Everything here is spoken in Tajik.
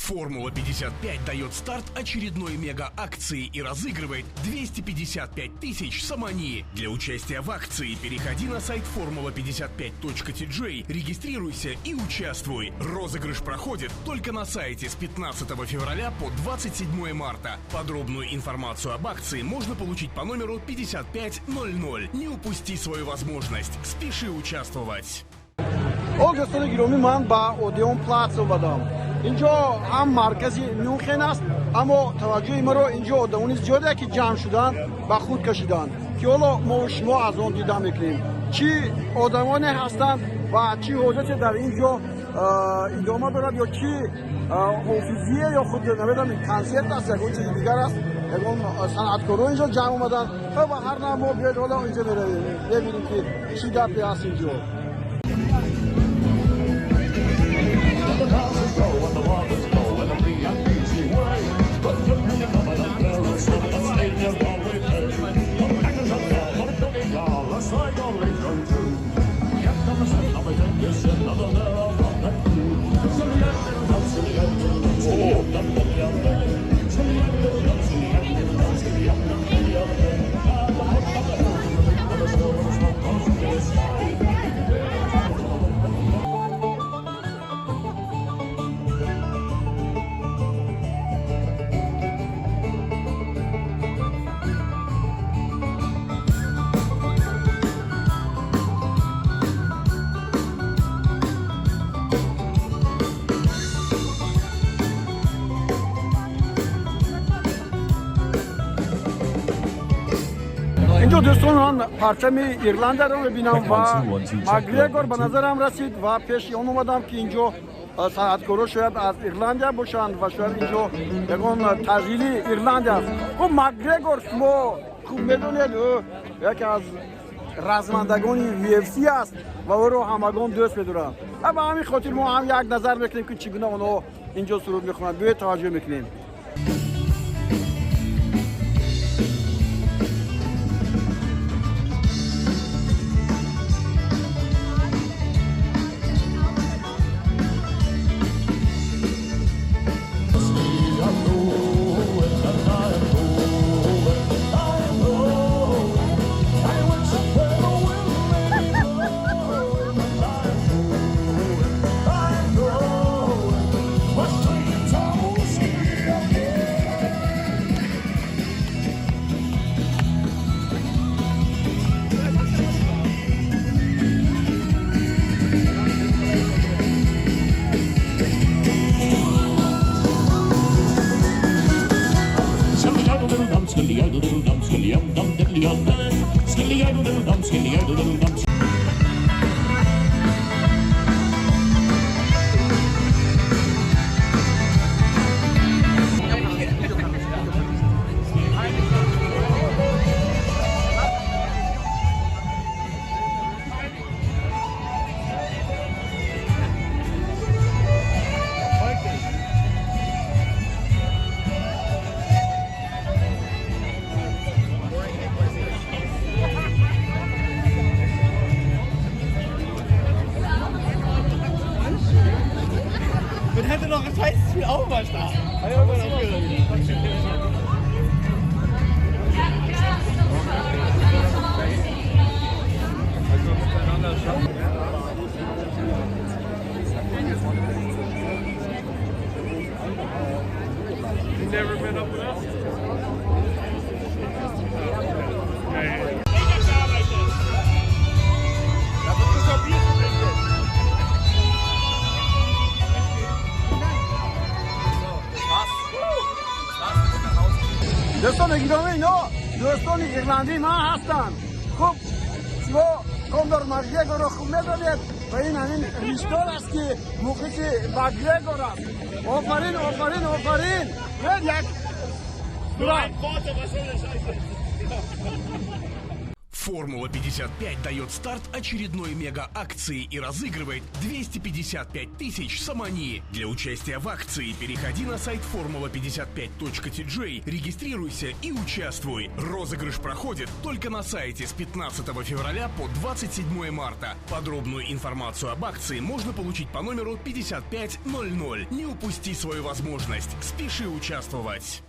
Формула-55 дает старт очередной мега-акции и разыгрывает 255 тысяч сомони. Для участия в акции переходи на сайт formula55.tj, регистрируйся и участвуй. Розыгрыш проходит только на сайте с 15 февраля по 27 марта. Подробную информацию об акции можно получить по номеру 5500. Не упусти свою возможность. Спеши участвовать. О, дӯстони гиромӣ, ман ба Одеон Плац омадам. Инҷо ҳам маркази Мюнхен аст, аммо таваҷҷӯҳи маро инҷо одамони зиёде, ки ҷамъ шуданд, ба худ кашиданд, ки ҳоло мо шумо аз он дида мекунем, чӣ одамоне ҳастанд ва чӣ ҳоҷате дар ин ҷо идома дорад ё чӣ ҳофизие ё худ намедонам, консерт аст, ягон чизи дигар аст, ягон санъаткоро инҷо ҷамъ омаданд. Ба ҳар нав, мо биёед, ҳоло инҷо меравем, мебинем, ки чӣ гапе аст инҷо. The houses go and the waters go in a free and easy way. But you can come and there and slip and stay near Galway Bay. The Packers are down, the Donegal, the Sligo Legion too. Yet the sin of a is another there of the crew. Silly and silly and silly and silly and silly and silly and silly and the snow and the smoke goes to the sky. Инҷо, дӯстон, ман парчами Ирландияро мебинам ва Макгрегор ба назарам расид ва пеши он омадам, ки инҷо санъаткоро шояд аз Ирландия бошанд ва шояд инҷо ягон таҷлили Ирландия аст. Хуб, Макгрегор, шумо хуб медонед, ӯ яке аз размандагони UFC аст ва ӯро ҳамагон дӯст медоранд ва ба ҳамин хотир мо ҳам як назар мекунем, ки чӣ гуна онҳо инҷо суруд мехонанд. Биёед, таваҷҷӯҳ мекунем. I'm going and I'm going, I'm going. I went where the wind may be blowing, and I'm going, I'm going. West Town whiskey again. Skilly-idle-diddle-dum, skilly-idle-diddle-dum, skilly-um-dum, diddly-um-dum. Skilly-idle-diddle-dum, skilly-idle-diddle-dum. Man hätte noch ein scheiß Spiel auch mal da. Hab ich irgendwann aufgehört. Never met up with us? Da wird es doch Bier zu trinken. Дӯстони гиромӣ, ино дӯстони ирландии ман ҳастанд. Хуб, шумо Конор Макгрегорро хуб медонед ва ин ҳамин риштор аст, ки мухлиси Макгрегор аст. Офарин, офарин, офарин! Як Nur ein Worte, was soll das heißen? Формула-55 дает старт очередной мега-акции и разыгрывает 255 тысяч сомони. Для участия в акции переходи на сайт formula55.tj, регистрируйся и участвуй. Розыгрыш проходит только на сайте с 15 февраля по 27 марта. Подробную информацию об акции можно получить по номеру 5500. Не упусти свою возможность. Спеши участвовать.